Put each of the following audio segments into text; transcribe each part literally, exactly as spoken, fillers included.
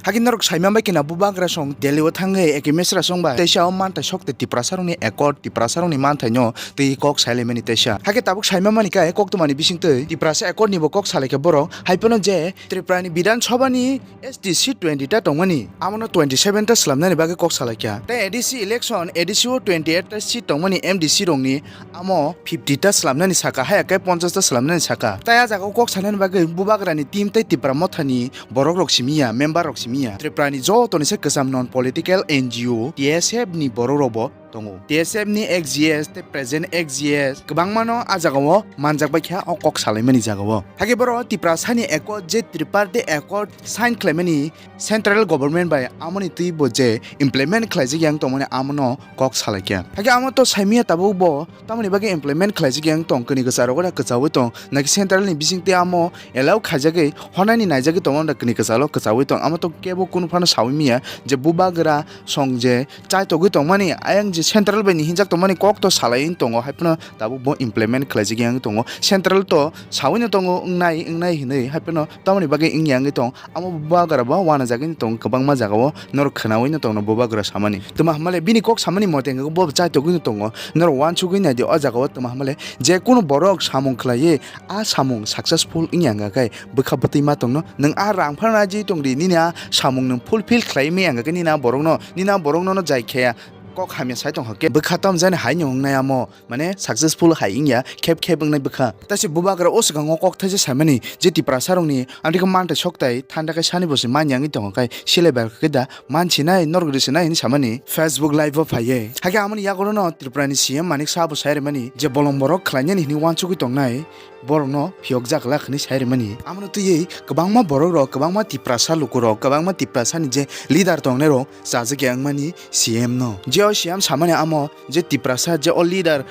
Hake norok saima bai kina bubagra song Delhi o thangwi eke mesra song bai teisa o mantai sok tei Tiprasa rokni accord, Tiprasa rokni manthai no tei kok sailaimani teisa. Hake tabuk saima mani kai kok tumani bising tei Tiprasa accord ni bo kok salai khe borok. Hai phano je Tripura ni Bidhan Sabha ni S T seat twenty ta tongmani, amo no twenty seven ta swlamnani bagwi kok salai kha. Tei A D C election, A D C o twenty eight ta seat tongmani M D C rokni amo fifty ta swlamnani saka, haya khe ponchash ta swlamnani saka. Tai a jaga o kok sanani bagwi bubagra ni team tei Tipra Motha ni borok rok simi ya, member rok simi ya. Tripura ni joto ni se kwcham non political N G O, T S F ni borok rok bo tongo. T S F ni ex G S tei present ex G S kwbangma no a jaga o manjak bai kha o kok salaimani jaga o. Hake borok Tiprasa ni accord je Triparty accord sign khlaimani central government bai amoni twi bo je implement khlaijak yang tongmani amono kok salai kha. Hake amo to saimia tabuk bo tamoni bagwi implement khlaijak yang tong kini kwcharo gora kwchaui tong naki central ni bising tei amo allow khaijagwi honani naijagwi tongmani da kini kwchalo kwchaui tong amo to kebo kunu phano saui miya je bubagra song je chaitogwi tongmani ayang je central bai ni hinjak tongmani kok to salai tongo hai phano tabuk bo implement khlaijak yang tongo central to saui no tongo wngnai wngnai hinwi hai phano tamoni bagwi wngya wngwi tong. Amo bubagra bo uanajagwi tong kwbangma jagao norok khwnaui no tongno bubagra samani. Tuma hamale bini kok samani mote hwnkhe bo chaitogwi no tongo. Norok uansugwi naidi o jagao tuma hamale je kunu borok samung khlaiwi a samung successful wngya wngkha khe bwkha bwtwi ma tongno. Nwng a rang phano naji tongdi nini a samung nwng fulfill khlaiwi maya wngkha khe nini a borokno, nini a borokno no jai khaya kok hamya sai tongkha khe bwkha tamjani hai no wngnai amo. Mane successful hai wngya khep khep wngnai bwkha. Taisi bubagra o swkango kok thaisa samani je Tiprasa rokni amtwikhe mantai sok tai thanda khe sani bo se manya wngwi tongo khe sile ber khe da mansinai norok risinai hinwi samani Facebook live o phaiye. Hake amoni yagulo no Tripura ni C M Manik Saha bo sai rimani je bolong borok khlainani hinwi uansugwi tongnai borokno phiyokjak glak hinwi sai rimani. Amoni twiwi kwbangma borok rok, kwbangma Tiprasa lukurok, kwbangma Tiprasa ni je leader tongnai rok chajak ya wngmani C M no. Je o C M samani amo je Tiprasa je o leader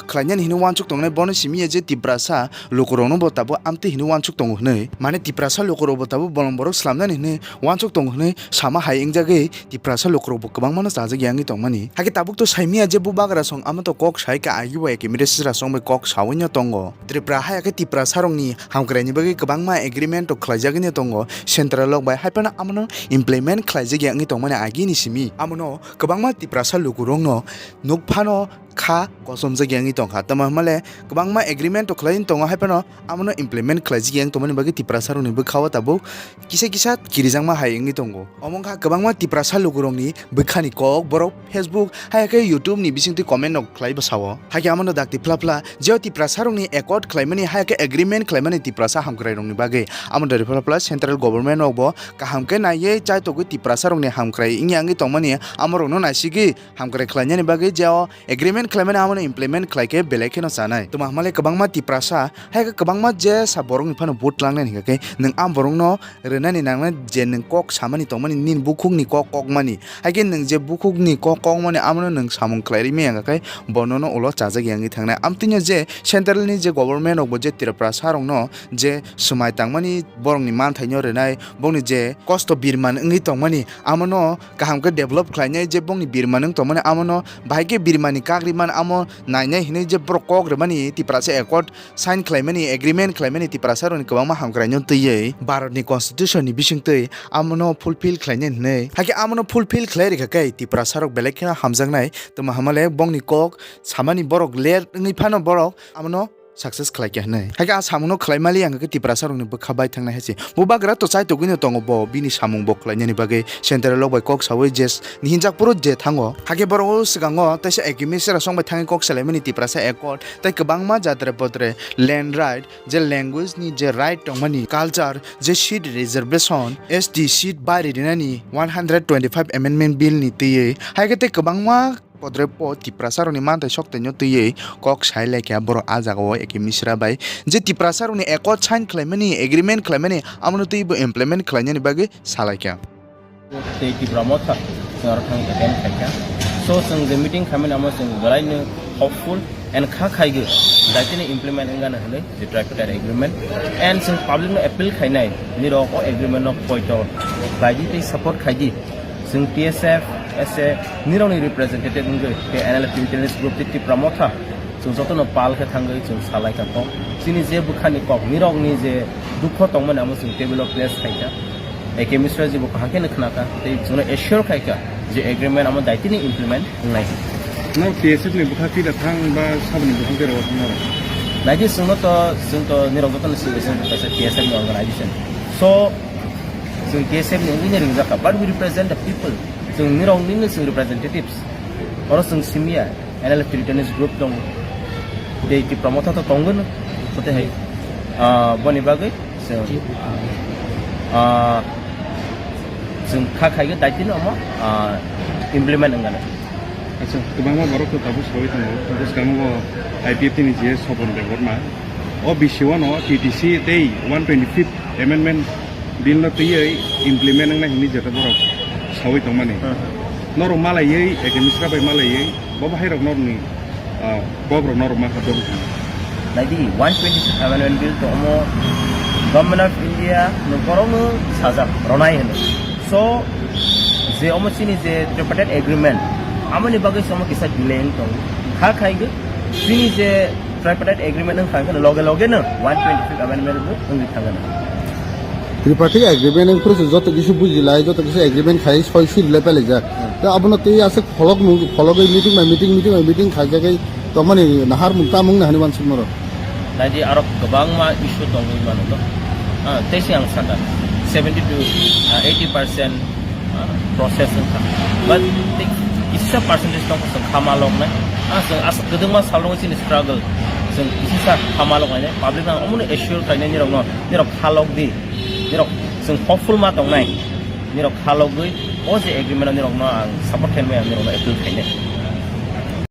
khlainani hinwi uansuk tongnai bono simi ya je Tiprasa lukurokno bo tabuk amtwi hinwi uansuk tongo hinwi. Mane Tiprasa lukurok bo tabuk bolong borok swlamnani hinwi uansuk tongo hinwi sama hai wngjagwi Tiprasa lukurok bo kwbangmano chajak ya wngwi tongmani. Hake tabuk to saimia je bubagra song amo to kok sai ka agi bo ekemire sra song bai kok saui no tongo. Tripura hai khe Tiprasa rokni hamkraini bagwi kwbangma agreement rok khlaijagwi no tongo central rok bai, hai phano amono implement khlaijak ya wngwi tongmani agini simi. Amono kwbangma Tiprasa lukurokno nuk phano kha kochomjak ya wngwi tongkha. Tamo hwnmale kwbangma agreement rok khlaiwi tongo, hai phano amono implement khlaijak ya wng tongmani bagwi Tiprasa rokni bwkha o tabuk kisa kisa kirijakma hai wngwi tongo. Omo wngkha kwbangma Tiprasa lukurokni bwkhani kok, borok Facebook hai khe YouTube ni bisingtwi comment rok khlai bwsao. Hai khe amono dakti phla phla je o Tiprasa rokni accord khlaimani hai khe agreement khlaimani Tiprasa hamkrai rokni bagwi. Amo dakti phla phla central government rok bo kaham khe naiwi chaitogwi Tiprasa rokni hamkrai wngya wngwi tongmani amorokno naisigwi hamkrai khlainani bagwi je o agreement khlaimani amono implement khlai khe belai kheno chanai. Tuma hamale kwbangma Tiprasa hai khe kwbangma je sa borokni phano vote langnai hingkha khe nwng a borokno rwnani nangnai je nwng kok samani tongmani nini bukhukni kok kokmani. Hai khe nwng je bukhukni kok kokmani amono nwng samung khlai rimaya hingkha khe bonono ulo chajak ya wngwi thangnai. Amtwino je central ni je government rokbo je Tiprasa rokno je swmai tangmani borokni manthaino rwnai, bongni je kosto birman wngwi tongmani amono kaham khe develop khlainai, je bongni birman wng tongmani amono bahai khe birmani kagri man amo nainai hinwi je borok kok rwmani Tiprasa accord sign khlaimani, agreement khlaimani Tiprasa rokni kwbangma hamkraino twiwi Bharat ni constitution ni bisingtwi amono fulfill khlainai hinwi. Hai khe amono fulfill khlai rikha khe Tiprasa rok belai kheno hamjaknai, tamo hamale bongni kok samani borok ler wngwi phano borok amono success khlai khe hinwi. Hai khe a samungno khlai mali ang khe Tiprasa rokni bwkha bai thangnai hai se. Bubagra to chaitogwi no tongo bo, bini samung bo khlainani bagwi central rok bai kok saui je ni hinjak phuru je thango. Hai khe borok o swkango teisa ekimi sera song bai thangwi kok salaimani Tiprasa accord tei kwbangma jatre potre land right, je language ni je right tongmani, culture, je seat reservation, S T seat bari rinani one hundred twenty five amendment bill ni twiwi. Hai khe tei kwbangma podre po Tiprasa rokni manthai sok taino twiwi kok sai lai kha borok a jaga o eke misra bai je Tiprasa rokni accord sign khlaimani, agreement khlaimani, amono twibo implement khlainani bagwi sa lai kha. Tei Tipra Motha chwng aro thang attend khai kha. So chwng je meeting khaimani amo chwng belaino hopeful and kha khai gwi daitino implement wngano hwnwi je tripartite agreement and chwng public no appeal khainai nirok o agreement no poito khlaidi tei support khaidi. Chwng T S F, S A, nirokni representative wngwi tei N L F Unitarianist Group tei Tipra Motha, chwng jotono pal khe thangwi chwng salai kha kok. Chini je bwkhani kok, nirokni je dukho tongmani amo chwng table o place khai kha. A K Misra jibo kaham khe khna kha, tei chwngno assure khai kha je agreement amo daitini implement wngnai. No T S F ni bwkha kida thang ba saboni bwkha kida thang naro. Naidi chwngno to, chwng to nirok joto ni sibising kaisa T S F ni organization. So, chwng T S F ni wngwi ni ringjak kha, but we represent the people. Chwng nirok nini chwng representatives. Oro chwng simiya, N L F Territories Group tong. Tei Tipra Motha to tongwino. Kote hai. Ah, boni bagwi. So, ah, chwng kha khaigwi daitino omo, ah, implement wngano. Acha, kwbangma borok to tabuk sawi tongo. Bwskango I P F T ni G S Sobon Debbarma. O B C O no T T C tei one twenty-fifth Amendment Bill no twiwi implement wngna hwnwi jeta borok sawi tongmani. Hmm. Norok malaiwi, A K Misra bai malaiwi, bo bahai rok norokni ah, bobrok norok ma kha dong. Naidi, one twenty-six Amendment Bill to omo Government of India no borok no sajak ronai hino. So, je omo chini je tripartite agreement, amoni bagwi se omo kisa delay wng tong. Kha khai gwi chini je tripartite agreement wng kha loge loge no one twenty-fifth Amendment bo wngwi thangano. Tripartite agreement wng phuru se joto kisa bujilai, joto kisa agreement khai soi suri le pelaijak. Hmm. Te abono tei aswk pholok nung, phologwi meeting by meeting, meeting by meeting khaijagwi tongmani naharmung tamung nahani wansukmano. Naidi aro kwbangma issue tongwi mano to. Ah, tei se ang sakha seventy to, ah, eighty percent, ah, process wngkha. But tei kisa percentage tongkha chwng kha maloknai. Ah, chwng aswk kwdwngma salrogwi chini struggle. Chwng kisa kha maloknai. Public no omono assure khainai nirokno, nirok kha lokdi. Nirok chwng hopeful ma tongnai. Nirok kha logwi o je agreement o nirokno ang support khainai, ang nirokno appeal khainai.